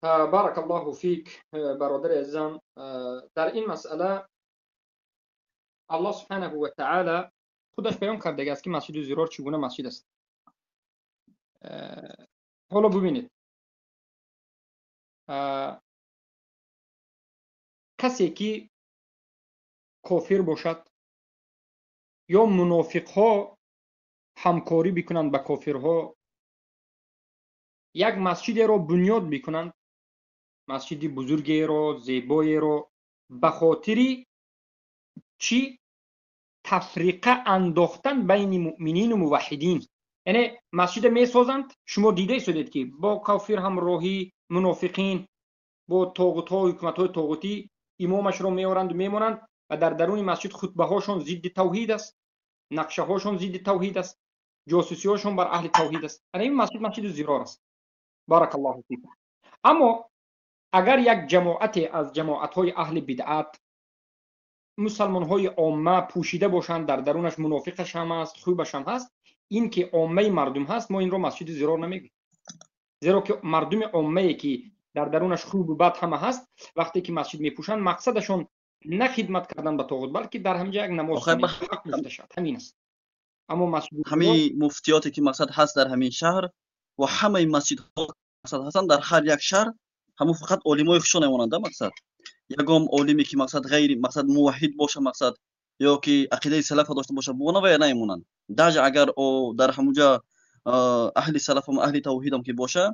Барак Аллоҳу фик, бародари азизам. Дар ин масъала Аллоҳ субҳанаҳу ва таъала худаш баён кардагиаст, ки масҷиду зирор чӣ гуна масҷид аст. Ҳоло бубинед, касе ки кофир бошад ё мунофиқҳо ҳамкорӣ бикунанд ба кофирҳо, як масҷидеро бунёд бикунанд, масҷиди бузургеро, зебоеро, ба хотири чӣ? Тафриқа андохтан байни муъминину муваҳҳидин. Яъне масҷида месозанд, шумо дида истодед, ки бо кофир ҳамроҳӣ, мунофиқин, бо тоғутҳо, ҳукуматҳои тоғутӣ имомашро меоранду мемонанд ва дар даруни масҷид хутбаҳошон зидди тавҳид аст, нақшаҳошон зидди тавҳид аст, ҷосусиҳошон бар аҳли тавҳид аст. Ана ин масҷид масҷиду зирор аст. Баракаллоҳу фикум. Аммо агар як ҷамоате аз ҷамоатҳои аҳли бидъат, мусалмонҳои омма пӯшида бошанд, дар дарунаш мунофиқаш ҳам аст, хубаш ҳам ҳаст, ин ки оммаи мардум ҳаст, мо инро масҷиди зирор намегӯем, зеро ки мардуми оммае ки дар дарунаш хубу бад ҳама ҳаст, вақте ки масҷид мепӯшанд, мақсадашон на хидмат кардан ба тоғут, балки дар ҳамҷа як намоз ҳақ гуфта шавад, ҳамин аст. Аммо масҷиди ҳамин муфтиёте ки мақсад ҳаст дар ҳамин шаҳр ва ҳамаи масҷидҳо мақсад ҳастанд дар ҳар як шаҳр, ҳамун фақат олимои хушон мемонанд. Мақсад ягон олиме ки мақсад ғайри мақсад муваҳҳид боша, мақсад ё ки ақидаи салафа дошта боша, бона вая намемонанд. Даже агар дар ҳамунҷа аҳли салафам, аҳли тавҳидам ки боша,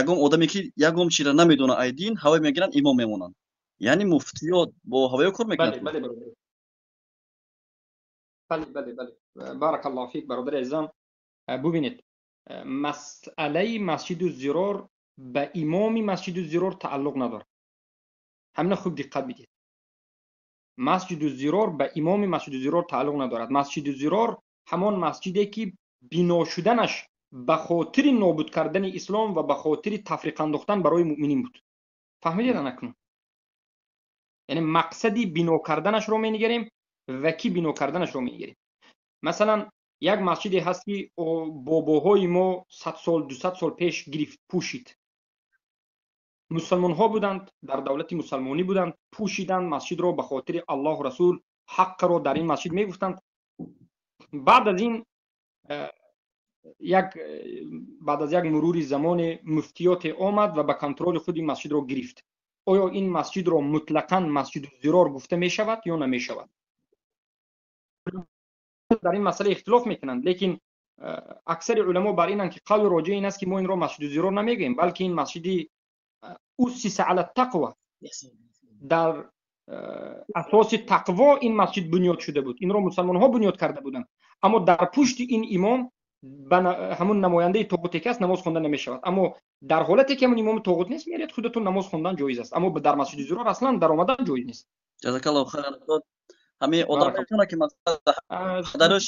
ягон одаме ки ягон чира намедона ай дин, ҳавай мегиранд, имом мемонанд. Яъне муфтиёт бо ҳаваё кор мекунад. Бале, бале, бале, бале, баракаллоҳу фик, бародари азизам. Бубинед, масъалаи масҷиду зирор ба имоми масҷиду зирор тааллуқ надорад. Ҳамина хуб диққат бидиҳед. Масҷиду зирор ба имоми масҷиду зирор тааллуқ надорад. Масҷиду зирор ҳамон масҷиде ки бино шуданаш ба хотири нобуд кардани ислом ва ба хотири тафриқ андохтан барои муъминин буд. Фаҳмидед анакнун? Яъне мақсади бино карданашро менигарем ва кӣ бино карданашро менигарем. Масалан, як масҷиде ҳаст, ки бобоҳои мо 100 сол, 200 сол пеш гирифт, пӯшид. Мусалмонҳо буданд, дар давлати мусалмонӣ буданд, пӯшиданд масҷидро ба хотири Аллоҳу Расул, ҳаққро дар ин масҷид мегуфтанд. Баъд аз ин як баъд аз як мурури замоне муфтиёте омад ва ба контроли худ ин масҷидро гирифт. Оё ин масҷидро мутлақан масҷиду зирор гуфта мешавад ё намешавад? Дар ин масъала ихтилоф мекунанд, лекин аксари уламо бар инанд, ки қавли роҷеъ ин аст, ки мо инро масҷиду зирор намегӯем, балки ин масҷиди уссиса ала тақва, дар асоси тақво ин масҷид бунёд шуда буд, инро мусалмонҳо бунёд карда буданд. Аммо дар пушти ин имом ҳамун намояндаи тоғуте ки аст, намоз хонда намешавад. Аммо дар ҳолате ки ҳамун имоми тоғут нест, меред худатон, намоз хондан ҷоиз аст, аммо дар масҷиди зирор аслан даромадан ҷоиз нест. Ҷазакаллоҳу хайран, устод. Ҳамин одам метавонад ки мақсад падараш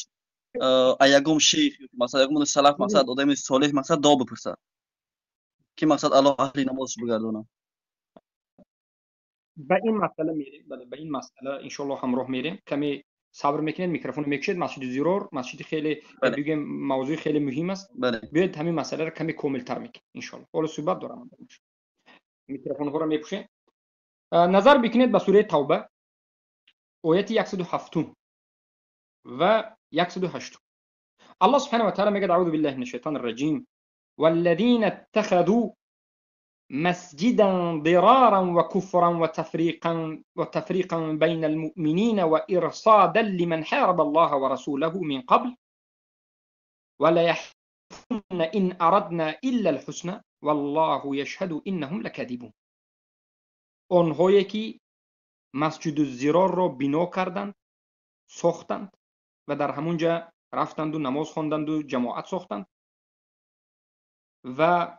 ягон шейх, мақсад ягон салаф, мақсад одами солеҳ, мақсад дуо бипурсад, ки мақсад Аллоҳ аҳли намозаш бигардонад? Ба ин масъала мерем, бале, ба ин масъала иншоаллоҳ ҳамроҳ мерем. Каме сабр мекунед, микрофонро мекушед. Масҷиди зирор масҷиди хеле, бигӯем, мавзӯи хеле муҳим аст. Биёед, ҳамин масъаларо каме комилтар мекунем иншоаллоҳ. Ҳоло суҳбат дорам, микрофонҳоро мепӯшем. Назар бикунед ба сураи Тавба, ояти 107-ум ва 108-ум. Аллоҳ субҳанаҳу ва таъала мегӯяд: аъузу биллаҳи мина шайтони раҷим, والذين اتخذوا مسجدا ضرارا وكفرا وتفريقا بين المؤمنين وإرصادا لمن حارب الله ورسوله من قبل ولا يحلفن إن أردنا إلا الحسنى والله يشهد إنهم لكاذبون. آنهایی که مسجد الزرار را бино карданд, сохтанд ва дар ҳамунҷа рафтанду намоз хонданду ҷамоат сохтанд ва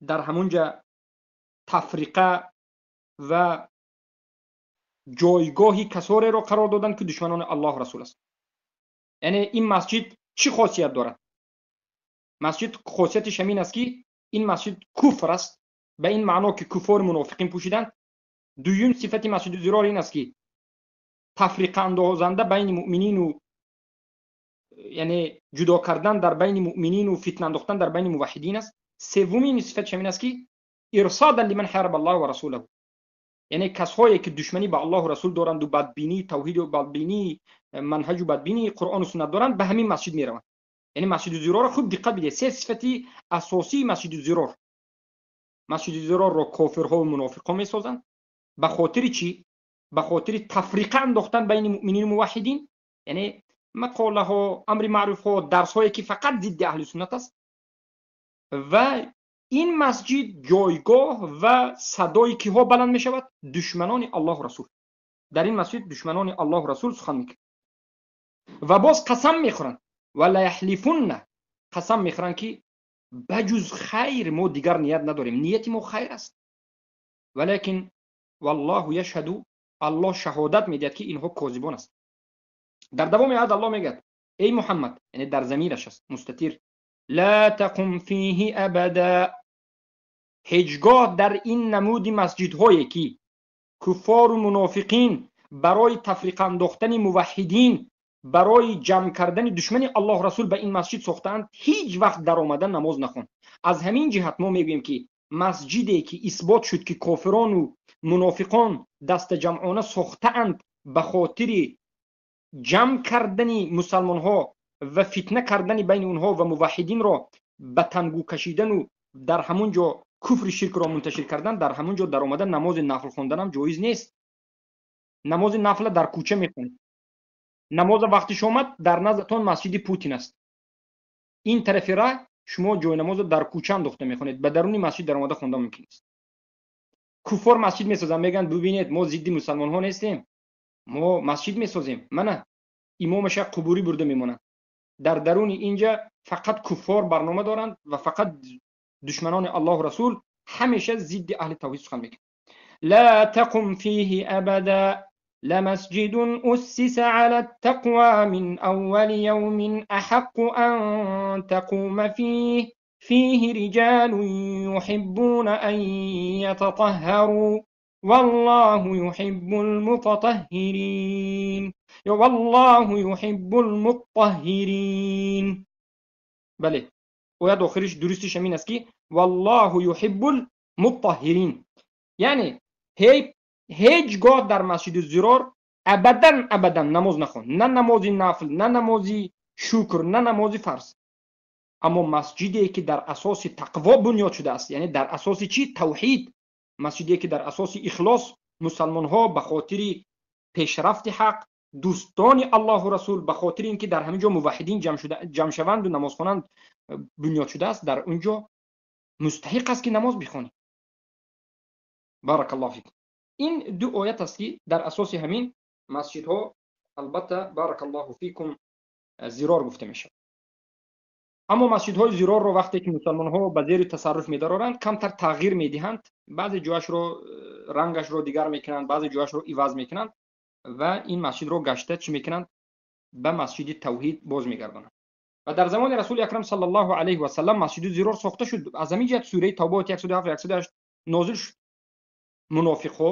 дар ҳамунҷа тафриқа ва ҷойгоҳи касореро қарор доданд, ки душманони Аллоҳ Расул аст. Яъне ин масҷид чӣ хосият дорад? Масҷид хосиятиш ҳамин аст, ки ин масҷид куфр аст, ба ин маъно ки куффори мунофиқин пӯшиданд. Дуюм сифати масҷиду зирор ин аст, ки тафриқаандозанда байни муъминину, яъне ҷудо кардан дар байни муъминину фитна андохтан дар байни муваҳҳидин аст. Севумин сифатиш ҳамин аст, ки Ирсодан лиман ҳараба Аллоҳ ва расулаҳу, яъне касҳое ки душманӣ ба Аллоҳу расул доранду бадбинии тавҳиду бадбинии манҳаҷу бадбинии Қуръону суннат доранд, ба ҳамин масҷид мераванд. Яъне масҷиди Зирорро хуб диққат бидиҳед, се сифати асосии масҷиди Зирор. Масҷиди Зирорро кофирҳо ва мунофиқҳо месозанд. Ба хотири чӣ? Ба хотири тафриқа андохтан байни муъминину муваҳҳидин, яъне мақолаҳо, амри маъруфҳо, дарсҳое ки фақат зидди аҳли суннат аст. Ва ин масҷид ҷойгоҳ ва садои киҳо баланд мешавад? Душманони Аллоҳу расул. Дар ин масҷид душманони Аллоҳу расул сухан мекунанд ва боз қасам мехӯранд, ва лаяҳлифунна, қасам мехӯранд ки ба ҷуз хайр мо дигар ният надорем, нияти мо хайр аст. Валакин валлоҳу яшҳаду, Аллоҳ шаҳодат медиҳад ки инҳо козибон аст. Дар давоми оят Аллоҳ мегӯяд: эй Муҳаммад, яъне дар замираш аст мустатир, ла тақум фиҳи абада, ҳеҷгоҳ дар ин намуди масҷидҳое ки куффору мунофиқин барои тафриқа андохтани муваҳҳидин, барои ҷамъ кардани душмани Аллоҳ расул ба ин масҷид сохтаанд, ҳеҷ вақт даромада намоз нахон. Аз ҳамин ҷиҳат мо мегӯем ки масҷиде ки исбот шуд ки кофирону мунофиқон дастаҷамъона сохтаанд ба хотири ҷамъ кардани мусалмонҳо ва фитна кардани байни онҳо ва муваҳҳидинро ба тангу кашидану дар ҳамон ҷо куфри ширкро мунташир кардан, дар ҳамон ҷо даромада намози нафл хонданам ҷоиз нест. Намози нафла дар кӯча мехонед. Намоза вақтиш омад, дар наздатон масҷиди Путин аст. Ин тарафи раҳ шумо ҷойнамозро дар кӯча андохта мехонед, ба даруни масҷид даромада хондан мумкин нест. Куффор масҷид месозанд, мегӯянд бубинед, мо зидди мусалмонҳо нестем, мо масҷид месозем. Мана имомаша қубурӣ бурда мемонанд. Дар даруни инҷа фақат куффор барнома доранд ва фақат душманони Аллоҳу расул ҳамеша зидди аҳли тавҳид сухан мекунанд. ла тақум фиҳи абада لمسجد أسس على التقوى من أول يوم أحق أن تقوم فيه فيه رجال يحبون أن يتطهروا والله يحب المتطهرين والله يحب المطهرين. بله، оят охириш дурустиш ҳамин аст ки валлоҳу юҳиббул мутаҳҳирин, яъне ҳеҷ гоҳ дар масҷиди Зирор абадан абадан намоз нахон, на намози нафл, на намози шукр, на намози фарз. Аммо масҷиде ки дар асоси тақво бунёд шудааст, яъне дар асоси чӣ? Тавҳид. Масҷиде ки дар асоси ихлос мусалмонҳо ба хотири пешрафти ҳақ, дӯстони Аллоҳу расул, ба хотири ин ки дар ҳамин ҷо муваҳҳидин ҷамъ шаванду намоз хонанд бунёд шудааст, дар он ҷо мустаҳиқ аст ки намоз бихонӣ. Баракаллоҳу фикум. Ин ду оят аст ки дар асоси ҳамин масҷидҳо албатта баракаллоҳу фикум Зирор гуфта мешавад. Аммо масҷидҳои Зирорро вақте ки мусалмонҳо ба зери тасарруф медароранд, камтар тағйир медиҳанд, баъзе ҷояшро рангашро дигар мекунанд, баъзе ҷояшро иваз мекунанд ва ин масҷидро гашта чӣ мекунанд? Ба масҷиди тавҳид боз мегардонанд. Ва дар замони расули акрам саллаллоҳу алайҳи васаллам масҷиди Зирор сохта шуд. Аз ҳамин ҷиҳат сураи Тавба ояти 107 108 нозил шуд. Мунофиқҳо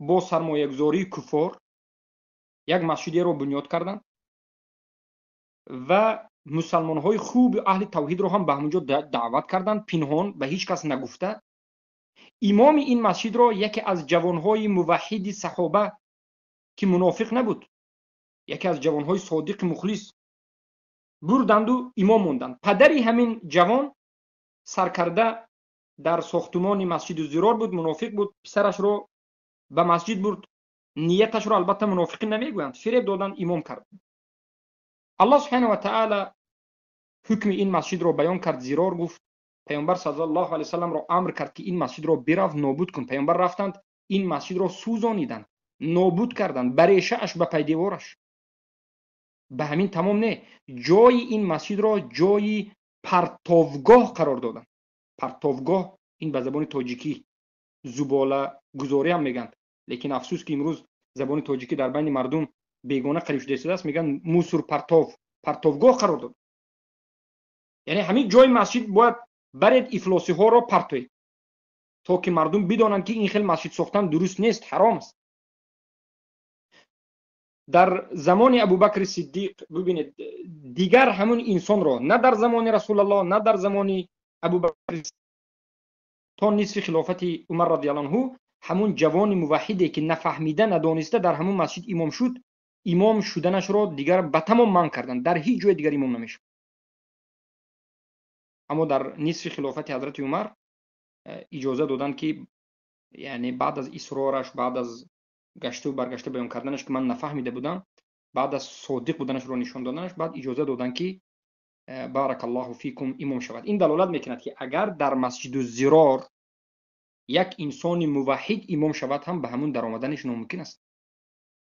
бо сармоягузории куффор як масҷидеро бунёд карданд ва мусалмонҳои хуби аҳли тавҳидро ҳам ба ҳамон ҷо даъват карданд, пинҳон, ба ҳеҷ кас нагуфта. Имоми ин масҷидро яке аз ҷавонҳои муваҳҳиди саҳоба ки мунофиқ набуд, яке аз ҷавонҳои содиқи мухлис бурданду имом монданд. Падари ҳамин ҷавон саркарда дар сохтумони масҷиди Зирор буд, мунофиқ буд. Писарашро ба масҷид бурд. Нияташро албатта мунофиқӣ намегӯянд, фиреб доданд, имом кард. Аллоҳ субҳанаҳу ва таъала ҳукми ин масҷидро баён кард, Зирор гуфт. Паёмбар саллаллоҳу алайҳи васалламро амр кард ки ин масҷидро бирав нобуд кун. Паёмбар рафтанд, ин масҷидро сӯзониданд, нобуд карданд, ба решааш, ба пайдевораш. Ба ҳамин тамом не, ҷои ин масҷидро ҷои партовгоҳ қарор доданд. Партовгоҳ ин ба забони тоҷикӣ зуболагузорӣ ҳам мегӯянд, лекин афсӯс ки имрӯз забони тоҷикӣ дар байни мардум бегона қариб шуда истодааст, мегӯянд мусур партов, партовгоҳ қарор дод. Яъне ҳамин ҷои масҷид бояд баред ифлосиҳоро партоед, то ки мардум бидонанд ки ин хел масҷид сохтан дуруст нест, ҳаром аст. Дар замони Абубакри Сиддиқ бубинед, дигар ҳамун инсонро на дар замони Расулаллоҳ, на дар замони Абубакри То нисфи хилофати Умар радиаллоҳу анҳу ҳамун ҷавони муваҳҳиде, ки нафаҳмида, надониста дар ҳамун масҷид имом шуд, имом шуданашро дигар ба тамом манъ карданд, дар ҳеҷ ҷои дигар имом намешуд. Аммо дар нисфи хилофати ҳазрати Умар иҷоза доданд, ки яъне баъд аз исрораш, баъд аз гашту баргашта баён карданаш, ки ман нафаҳмида будам, баъд аз содиқ буданашро нишон доданаш, баъд иҷоза доданд, ки баракаллоҳу фикум, имом шавад. Ин далолат мекунад, ки агар дар масҷиду зирор як инсони муваҳҳид имом шавад ҳам, ба ҳамун даромаданаш номумкин аст.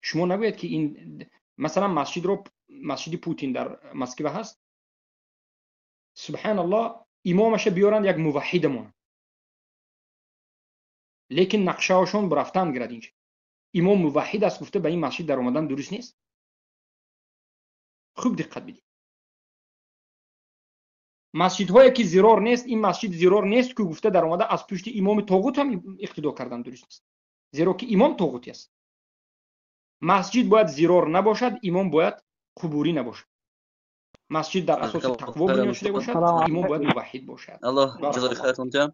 Шумо нагӯед, ки ин масалан масҷидро, масҷиди Путин дар Москва ҳаст, субҳаналлоҳ, имомаша биёранд як муваҳҳида монанд, лекин нақшаҳошон рафтан гирад, инҷа имом муваҳҳид аст гуфта, ба ин масҷид даромадан дуруст нест. Хуб диққат бидед, масҷидҳое ки зирор нест, ин масҷид зирор нест ки гуфта, даромада аз пушти имоми тоғут ҳам иқтидо кардан дуруст нест, зеро ки имом тоғутӣ аст. Масҷид бояд зирор набошад, имом бояд қубурӣ набошад. Масҷид дар асоси тақво бунёд шуда бошад, имом бояд муваҳҳид бошад. Аллоҳ ҷазои хайртон диҳад.